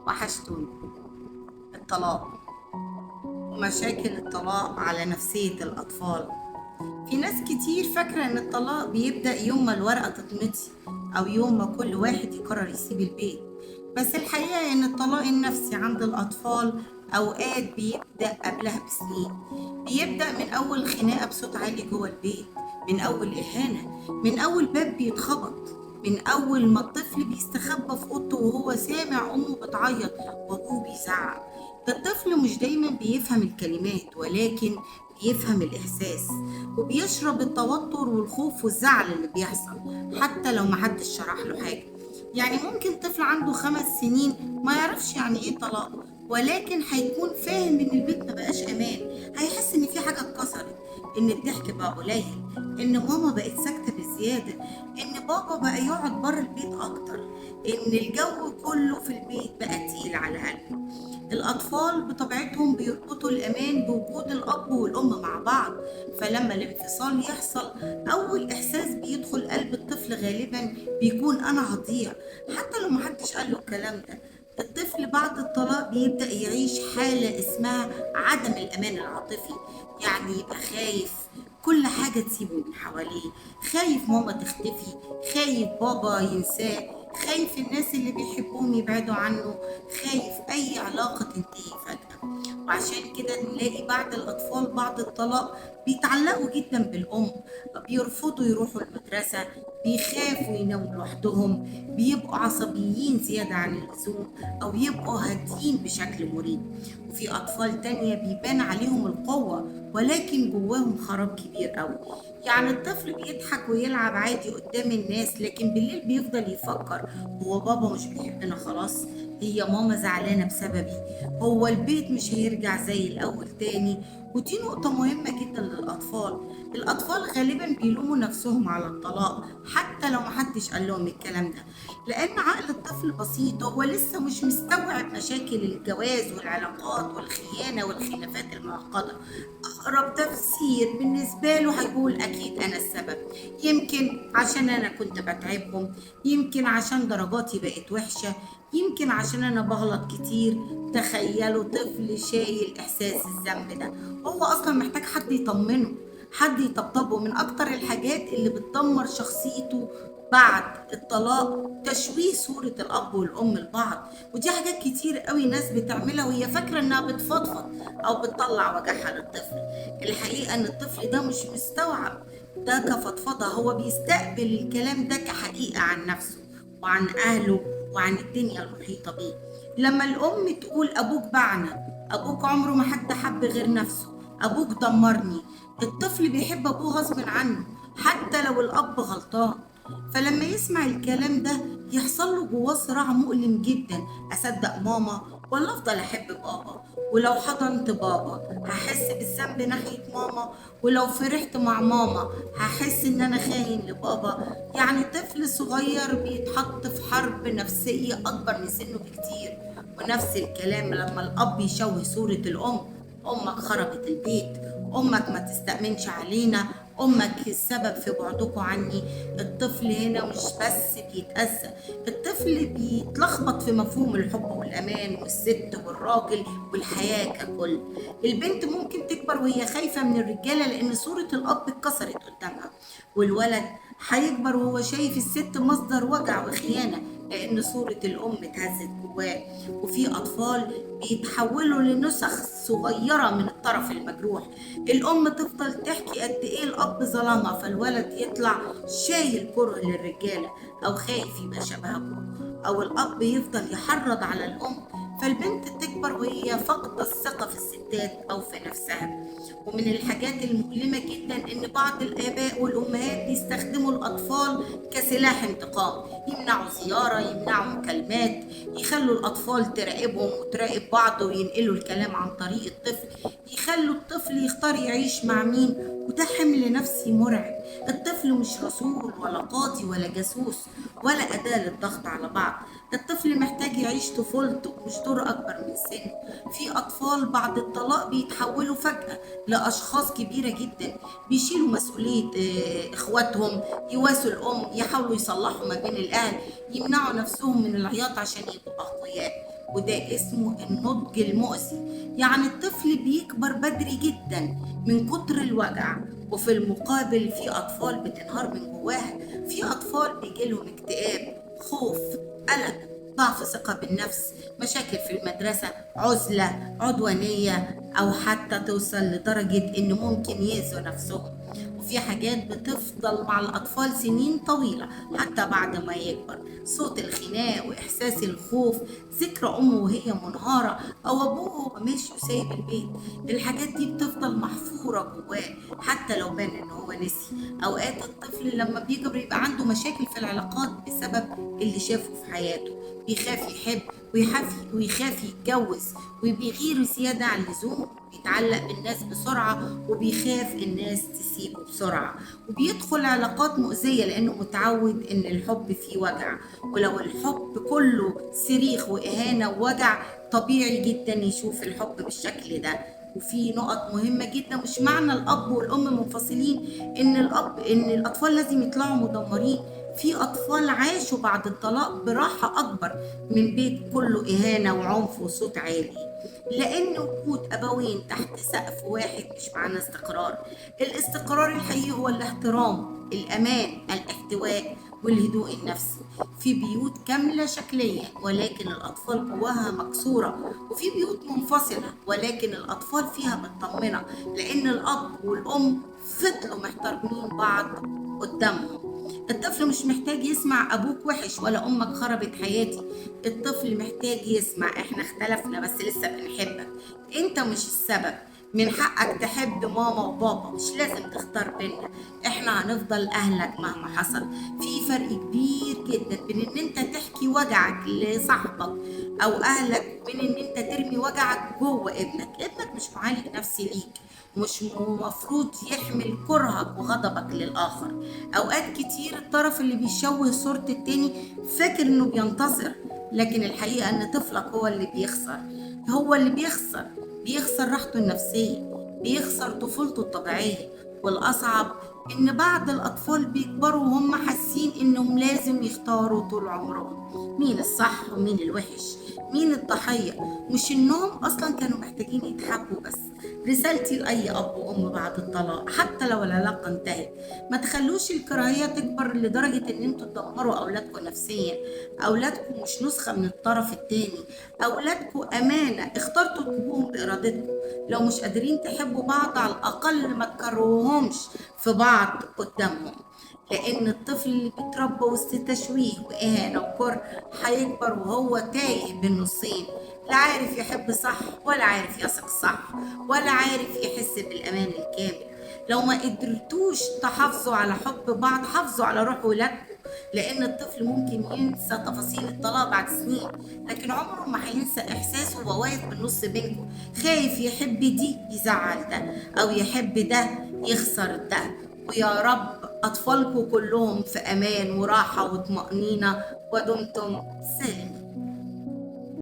وحشتوني. الطلاق ومشاكل الطلاق على نفسية الأطفال. في ناس كتير فاكرة إن الطلاق بيبدأ يوم ما الورقة تتمضي أو يوم ما كل واحد يقرر يسيب البيت، بس الحقيقة إن الطلاق النفسي عند الأطفال أوقات بيبدأ قبلها بسنين. بيبدأ من أول خناقة بصوت عالي جوه البيت، من أول إهانة، من أول باب بيتخبط، من أول ما الطفل بيستخبى في أوضته وهو سامع أمه بتعيط وأبوه بيزعق. الطفل مش دايما بيفهم الكلمات، ولكن بيفهم الإحساس وبيشرب التوتر والخوف والزعل اللي بيحصل حتى لو محدش شرح له حاجة. يعني ممكن طفل عنده 5 سنين ما يعرفش يعني إيه طلاق، ولكن هيكون فاهم إن البيت ما بقاش أمان، هيحس إن في حاجة اتكسرت، إن الضحك بقى قليل، إن ماما بقت ساكتة بزيادة، إن بابا بقى يقعد بره البيت أكتر، إن الجو كله في البيت بقى تقيل على قلبه. الأطفال بطبيعتهم بيربطوا الأمان بوجود الأب والأم مع بعض، فلما الانفصال يحصل أول إحساس بيدخل قلب الطفل غالبا بيكون أنا هضيع، حتى لو محدش قال له الكلام ده. الطفل بعد الطلاق بيبدأ يعيش حالة اسمها عدم الأمان العاطفي، يعني يبقى خايف كل حاجة تسيبه من حواليه، خايف ماما تختفي، خايف بابا ينساه، خايف الناس اللي بيحبوهم يبعدوا عنه، خايف أي علاقة تنتهي فجأة. وعشان كده نلاقي بعض الأطفال بعد الطلاق بيتعلقوا جدا بالأم، بيرفضوا يروحوا المدرسة، بيخافوا يناموا لوحدهم، بيبقوا عصبيين زيادة عن اللزوم، أو يبقوا هاديين بشكل مريب. وفي أطفال تانية بيبان عليهم القوة ولكن جواهم خراب كبير قوي. يعني الطفل بيضحك ويلعب عادي قدام الناس، لكن بالليل بيفضل يفكر هو بابا مش بيحبنا خلاص، هي ماما زعلانة بسببي، هو البيت مش هيرجع زي الأول تاني. ودي نقطة مهمة جدا للأطفال. الأطفال غالبا بيلوموا نفسهم على الطلاق حتى لو محدش قال لهم الكلام ده، لأن عقل الطفل بسيط، هو لسه مش مستوعب مشاكل الجواز والعلاقات والخيانة والخلافات المعقدة. أقرب تفسير بالنسبة له هيقول أكيد أنا السبب، يمكن عشان أنا كنت بتعبهم، يمكن عشان درجاتي بقت وحشة، يمكن عشان أنا بغلط كتير. تخيلوا طفل شايل إحساس الذنب ده، هو أصلا محتاج حد يطمنه، حد يطبطبه. من أكتر الحاجات اللي بتدمر شخصيته بعد الطلاق تشويه صورة الأب والأم لبعض، ودي حاجات كتير قوي ناس بتعملها وهي فاكرة إنها بتفضفض أو بتطلع وجعها للطفل. الحقيقة إن الطفل ده مش مستوعب ده كفضفضة، هو بيستقبل الكلام ده كحقيقة عن نفسه وعن أهله وعن الدنيا المحيطة بيه. لما الأم تقول أبوك باعنا، أبوك عمره ما حد حب غير نفسه، أبوك دمرني، الطفل بيحب أبوه غصب عنه حتى لو الأب غلطان. فلما يسمع الكلام ده يحصل له جواه صراع مؤلم جدا، أصدق ماما ولا أفضل أحب بابا؟ ولو حضنت بابا هحس بالذنب ناحية ماما، ولو فرحت مع ماما هحس إن أنا خاين لبابا. يعني طفل صغير بيتحط في حرب نفسية أكبر من سنه بكتير. ونفس الكلام لما الأب يشوه صورة الأم، أمك خربت البيت، أمك ما تستأمنش علينا، أمك السبب في بعدكم عني. الطفل هنا مش بس بيتأذى، الطفل بيتلخبط في مفهوم الحب والأمان والست والراجل والحياة ككل. البنت ممكن تكبر وهي خايفة من الرجالة لأن صورة الأب اتكسرت قدامها، والولد هيكبر وهو شايف الست مصدر وجع وخيانة لأن صورة الأم اتهزت جواه. وفي أطفال بيتحولوا لنسخ صغيرة من الطرف المجروح، الأم تفضل تحكي قد إيه الأب ظلمها، فالولد يطلع شايل كره للرجالة أو خايف يبقى شبه أبوه، أو الأب يفضل يحرض على الأم، فالبنت تكبر وهي فاقدة الثقة في الستات أو في نفسها. ومن الحاجات المؤلمة جدا إن بعض الآباء والأمهات بيستخدموا الأطفال كسلاح انتقام، يمنعوا زيارة، يمنعوا مكالمات، يخلوا الأطفال تراقبهم وتراقب بعض وينقلوا الكلام عن طريق الطفل، يخلوا الطفل يختار يعيش مع مين. وده حمل نفسي مرعب. الطفل مش رسول ولا قاضي ولا جاسوس ولا أداة للضغط على بعض. الطفل محتاج يعيش طفولته، مش دور أكبر من سنه. في أطفال بعد الطلاق بيتحولوا فجأة لأشخاص كبيرة جدا، بيشيلوا مسؤولية إخواتهم، يواسوا الأم، يحاولوا يصلحوا ما بين الأهل، يمنعوا نفسهم من العياط عشان يبقوا أقوياء. وده اسمه النضج المؤذي. يعني الطفل بيكبر بدري جدا من كتر الوجع، وفي المقابل في أطفال بتنهار من جواها. في أطفال بيجيلهم اكتئاب، خوف، قلق، ضعف ثقة بالنفس، مشاكل في المدرسة، عزلة، عدوانية، أو حتى توصل لدرجة إن ممكن يأذوا نفسهم. وفي حاجات بتفضل مع الأطفال سنين طويلة حتى بعد ما يكبر، صوت الخناق وإحساس الخوف، ذكرى أمه وهي منهارة أو أبوه وهو ماشي وسايب البيت. الحاجات دي بتفضل محفورة جواه حتى لو بان إن هو نسي. أوقات الطفل لما بيكبر يبقى عنده مشاكل في العلاقات بسبب اللي شافه في حياته، بيخاف يحب ويخاف يتجوز، وبيغير زيادة عن اللزوم، بيتعلق بالناس بسرعة وبيخاف الناس تسيبه بسرعة، وبيدخل علاقات مؤذية لأنه متعود إن الحب فيه وجع. ولو الحب كله صريخ وإهانة ووجع، طبيعي جدا يشوف الحب بالشكل ده. وفي نقط مهمة جدا، مش معنى الأب والأم منفصلين إن الأطفال لازم يطلعوا مدمرين. في أطفال عاشوا بعد الطلاق براحة أكبر من بيت كله إهانة وعنف وصوت عالي، لأن وجود أبوين تحت سقف واحد مش معنى استقرار. الاستقرار الحقيقي هو الاحترام، الأمان، الاحتواء، والهدوء النفسي. في بيوت كاملة شكليا ولكن الأطفال جواها مكسورة، وفي بيوت منفصلة ولكن الأطفال فيها مطمنة لأن الأب والأم فضلوا محترمين بعض قدامهم. الطفل مش محتاج يسمع أبوك وحش ولا أمك خربت حياتي. الطفل محتاج يسمع إحنا اختلفنا بس لسه بنحبك، أنت مش السبب، من حقك تحب ماما وبابا، مش لازم تختار بينا، احنا هنفضل اهلك مهما حصل. في فرق كبير جدا بين ان انت تحكي وجعك لصاحبك او اهلك وبين ان انت ترمي وجعك جوه ابنك. ابنك مش معالج نفسي ليك، مش مفروض يحمل كرهك وغضبك للآخر. اوقات كتير الطرف اللي بيشوه صورة التاني فاكر انه بينتصر، لكن الحقيقة ان طفلك هو اللي بيخسر. هو اللي بيخسر راحته النفسية، بيخسر طفولته الطبيعية. والأصعب إن بعض الأطفال بيكبروا وهم حاسين إنهم لازم يختاروا طول عمرهم مين الصح ومين الوحش، مين الضحية، مش إنهم أصلا كانوا محتاجين يتحبوا بس. رسالتي لأي أب وأم بعد الطلاق، حتى لو العلاقة انتهت، ما تخلوش الكراهية تكبر لدرجة إن انتوا تدمروا أولادكم نفسيا. أولادكم مش نسخة من الطرف التاني، أولادكم أمانة اخترتوا تجيبوهم بإرادتكم. لو مش قادرين تحبوا بعض على الأقل ما تكرهوهمش في بعض قدامهم، لأن الطفل اللي بيتربى وسط تشويه وإهانة وكره هيكبر وهو تايه بين نصين، لا عارف يحب صح ولا عارف يثق صح ولا عارف يحس بالأمان الكامل. لو ما قدرتوش تحافظوا على حب بعض، حافظوا على روح ولادكم، لأن الطفل ممكن ينسى تفاصيل الطلاق بعد سنين، لكن عمره ما هينسى إحساسه وهو واقف بالنص بينكم، خايف يحب دي يزعل ده، أو يحب ده يخسر ده. ويا رب أطفالكم كلهم في أمان وراحة وطمأنينة، ودمتم سالمين.